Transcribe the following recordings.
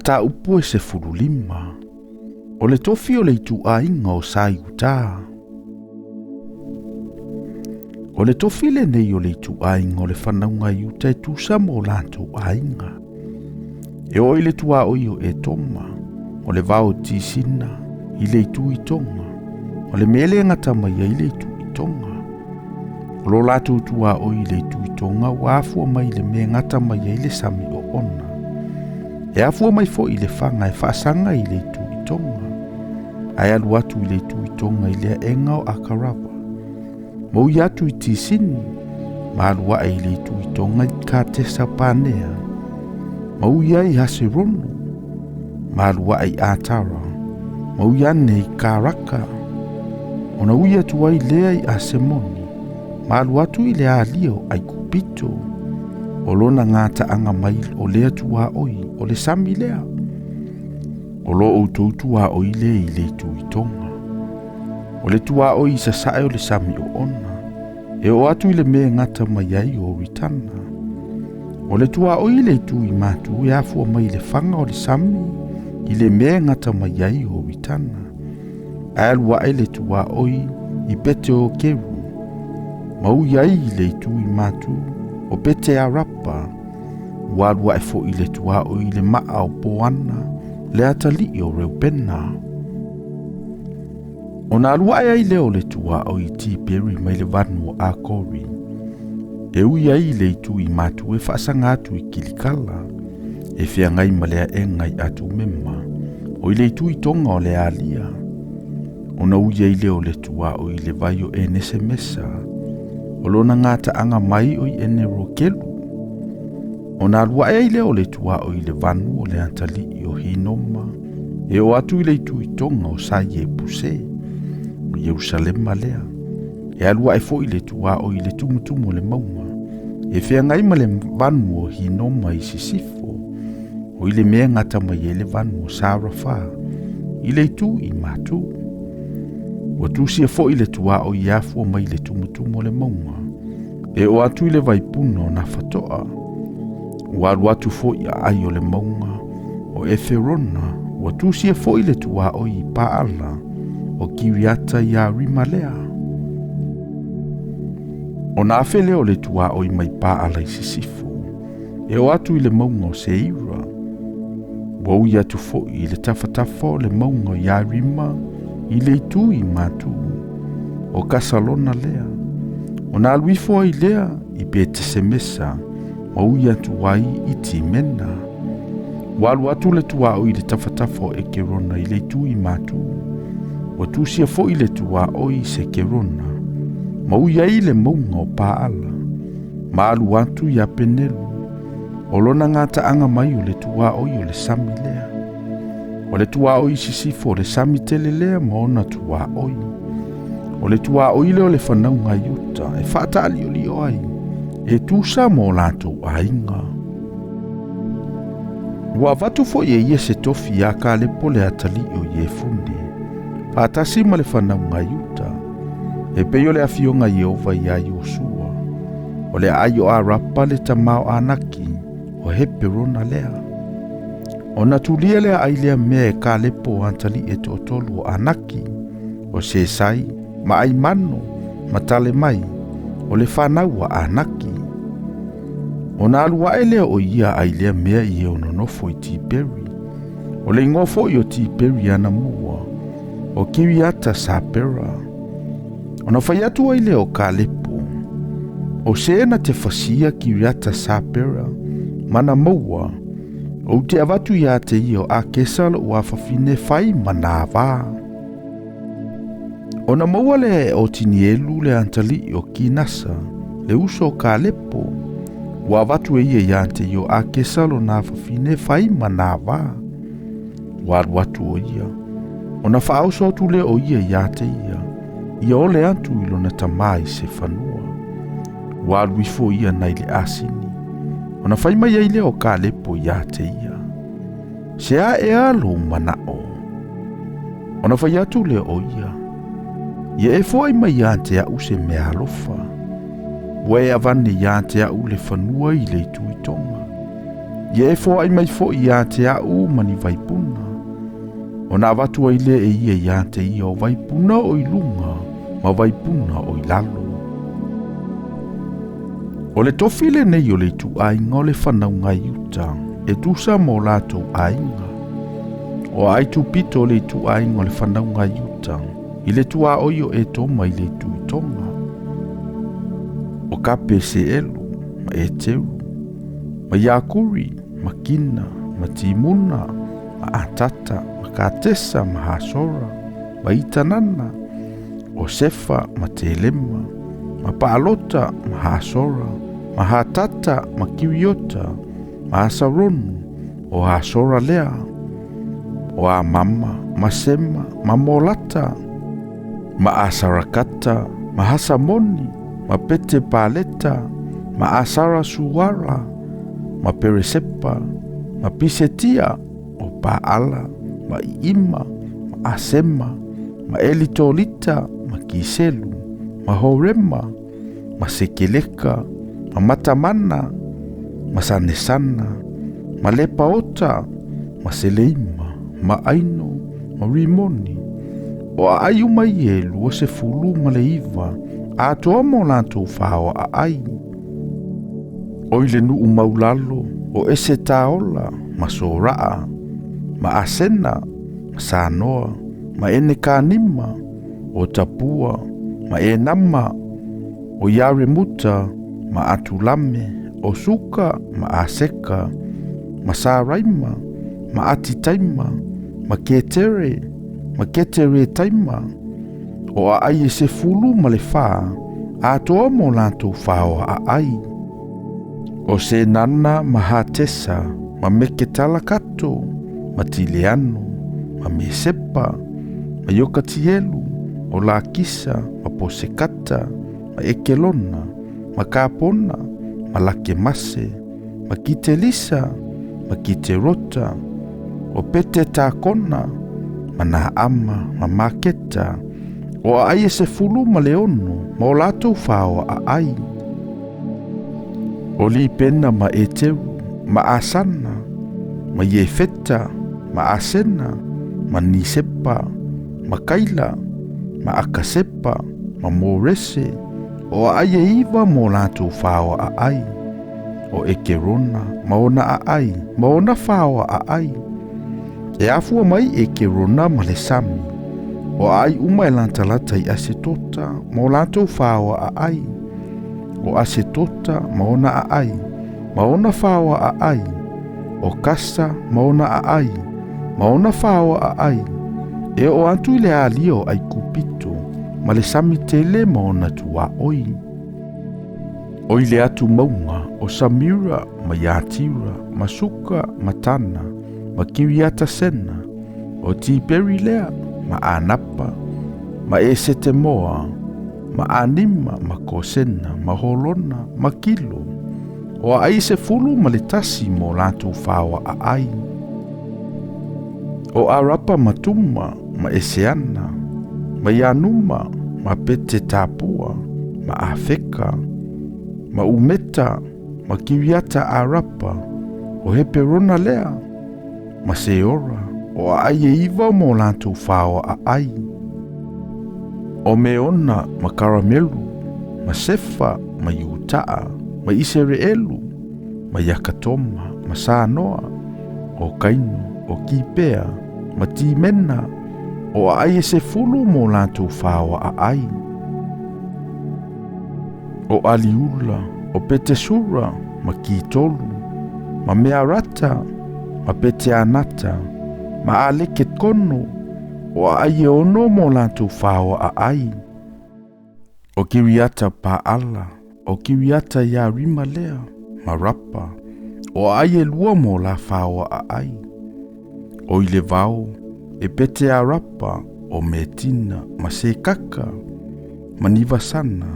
Mataupu e 15. O le tofi o le ituaiga o Sa Iutā. O le tofi lenei o le ituaiga o le fanauga a Iuta e tusa ma o latou aiga. E oo i le tuaoi o Etoma, o le vao o Tisina, i le itu i Toga, o le mea lea e gata mai ai le itu i Toga. O lo latou tuaoi i le itu i Toga ua afua mai i le mea e gata mai ai le sami o Ona. E afua mai foi i le faga e faasaga i le itu i Toga, ae alu atu i le itu i Toga i le aega o Akarava. Ma ui atu i Tisini, ma alu ae i le itu i Toga i Katesa Panea, ma ui ai i Haserono, ma alu ae i Atara, ma ui ane i Karaka, ona ui atu ai lea i Asemoni, ma alu atu i le alia o Aikupito. O lona gataaga mai o lea tuaoi o le sami lea. O lo outou tuaoi lea i le itu i Toga. O le tuaoi i sasae o le sami o Ona, e oo atu i le mea e gata mai ai o Ritana. O le tuaoi i le itu i matu e afua mai i le faga o le sami i le mea e gata mai ai o Ritana. Ae alu ae le tuaoi i Pete o Keru, ma ui ai i le itu i matu o Pete Arapa, ua alu ae foi le tuaoi i le maa o Poana, le atalii o Reupena. Ona alu ae ai lea o le tuaoi i Tiperi mai le vanu o Akori, e ui ai i le itu i matu e faasaga atu i Kilikala, e feagai ma le aega i Atumema, o i le itu i Toga o le alia. Ona ui ai lea o le tuaoi i le vai o Enesemesa, o lona gataaga mai o i Enerokelu. Ona alu ae ai lea o le tuaoi i le vanu o le atalii o Hinoma, e oo atu i le itu i Toga o Sa Iepuse, o Ierusalema lea. E alu ae foi le tuaoi i le tumutumu o le mauga, e feagai ma le vanu o Hinoma i sisifo, o i le mea e gata mai ai le vanu o Sarafa, i le itu i matu. Ua tusia foi le tuaoi e afua mai i le tumutumu o le mauga, e oo atu i le vaipuna o Nafatoa. Ua alu atu foi i aai o le mauga o Eferona, ua tusia foi le tuaoi i Paala o Kiriata Iarima lea. Ona afe lea o le tuaoi mai Paala i sisifo, e oo atu i le mauga o Seira. Ua ui atu foi i le tafatafa o le mauga o Iarima i le itu i matu o Kasalona lea. Ona alu ifo ai lea i Petesemesa, ma ui atu ai i Timena. Ua alu atu le tuaoi i le tafatafa o Ekerona i le itu i matu. Ua tusia foi le tuaoi i Sekerona, ma ui ai i le mauga o Paala, ma alu atu i Apenelu. O lona gataaga mai o le tuaoi o le sami lea. O le tuaoi i sisifo o le sami tele lea ma ona tuaoi. O le tuaoi lea o le fanauga a Iuta e faataaliolio ai, e tusa ma o latou aiga. Ua avatu foi e ia se tofi ia Kalepo le atalii o Iefune, faatasi ma le fanauga a Iuta, e pei o le afioga a Ieova iā Iosua, o le aai o Arapa le tama o Anaki, o Heperona lea. Ona tulia lea ai lea mea e Kalepo atalii e toatolu o Anaki, o Sesai, ma Aimano, ma Talemai, o le fanau a Anaki. Ona alu ae lea o ia ai lea mea i e ononofo i Tiperi. O le ingoa foi o Tiperi anamua, o Kiriata Sapera. Ona fai atu ai lea o Kalepo, o se na te fasia Kiriata Sapera, mana maua, ou te avatu ia te ia o Akesa lo'u afafine fai ma nā vā. Ona maua lea e Otinielu le atalii o Kinasa, le uso o Kalepo, ua avatu e ia ia te ia o Akesa lona afafine fai ma nā vā. Ua alu atu o ia, ona faaoso atu lea o ia ia te ia, ia ole atu i lona tamā i se fanua. Ua alu ifo ia nai le asini, ona fai mai ai lea o Kalepo ia te ia, Se a ea lou manao? Ona fai atu lea o ia, Ia e foai mai ia te au se mea alofa, ua e avane ia te au le fanua i le itu i Toga. Ia e foaʻi mai foʻi iā te aʻu ma ni vaipuna. Ona avatu ai lea e ia iā te ia o vaipuna o i luga ma vaipuna o i lalo. O le tofi lenei o le ituaiga o le fanauga a Iuta e tusa ma o latou aiga. O aai tupito o le ituaiga o le fanauga a Iuta i le tuaoi o Etoma i le itu i Toga. O Kapeseelu ma Eteru ma Iakuri ma Kina ma Timuna ma Atata ma Katesa ma Hasora ma Itanana o Sefa ma Telema ma Paalota ma Hasora ma Hatata ma Kiriota ma Asaronu o Hasora lea o Amama ma Sema ma Molata ma Asarakata ma Hasamoni ma Pete Paleta ma Asara Suara ma Peresepa ma Pisetia o Paala ma Iima ma Asema ma Elitolita ma Kiselu ma Horema ma Sekeleka ma Matamana ma Sanesana ma Lepaota ma Seleima ma Aino ma Rimoni o aai uma ia e 29 atoa mo latou faoa aai. O i le nuu maulalo o Esetaola ma Soraa ma Asena ma Sanoa ma Enekanima o Tapua ma Enama o Iaremuta ma Atulame o Suka ma Aseka ma Saraima ma Atitaima ma Ketere ma Ketere Taima o aai e 14 atoa mo latou faoa aai. O Senana ma Hatesa ma Meketalakato ma Tileano ma Mesepa ma Iokatielu o Lakisa ma Posekata ma Ekelona ma Kapona ma Lakemase ma Kitelisa ma Kiterota o Pete Takona ma Naama ma Maketa o aai e 16 ma o latou faoa aai. O Lipena ma Eteru ma Asana ma Iefeta ma Asena ma Nisepa ma Kaila ma Akasepa ma Morese o aai e 9 mo latou faoa aai. O Ekerona ma ona aai ma ona faoa aai. E afua mai Ekerona ma le sami o aai uma e latalata i Asetota ma o latou faoa aai. O Asetota ma ona aai ma ona faoa aai. O Kasa ma ona aai ma ona faoa aai. E o atu i le alia o Aikupito ma le sami tele ma ona tuaoi. O i le atu maunga o Samira ma Iatira ma Suka ma Tana ma Kiriata Sena o Tiperi lea ma Anapa ma Esetemoa ma Anima ma Kosena ma Holona ma Kilo o aai 11 mo latou faoa aai. O Arapa ma Tuma ma Eseana ma Ianuma ma Pete Tapua ma Afeka ma Umeta ma Kiriata Arapa o Heperona lea ma Seora o aai e 9 mo latou faoa aai. O Meona ma Karamelu ma Sefa ma Iutaa ma Isereelu ma Iakatoma ma Sanoa o Kaino o Kipea ma Timena o aai e 10 mo latou faoa aai. O Aliula o Petesura ma Kitolu ma Mearata ma Peteanata ma Alekekono o aai e 6 mo latou faoa aai. O Kiriata Paala o Kiriata Iarima lea ma Rapa o aai e 2 mo la faoa aai. O i le vao e Pete Arapa o Metina ma Sekaka ma Nivasana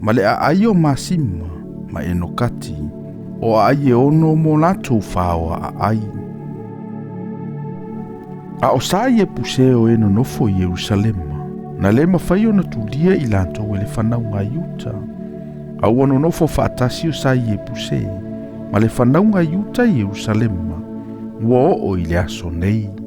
ma le aai o Masima ma Enokati o aai e 6 mo latou faoa aai. A o sa i e puseo e nonofo i Ierusalema, na le mawhai o na tulia i latou e le fanauga a Iuta, a ua nonofo faatasi o sa i e puse, Ma le fanauga i uta i Ierusalema ua oo i le aso nei.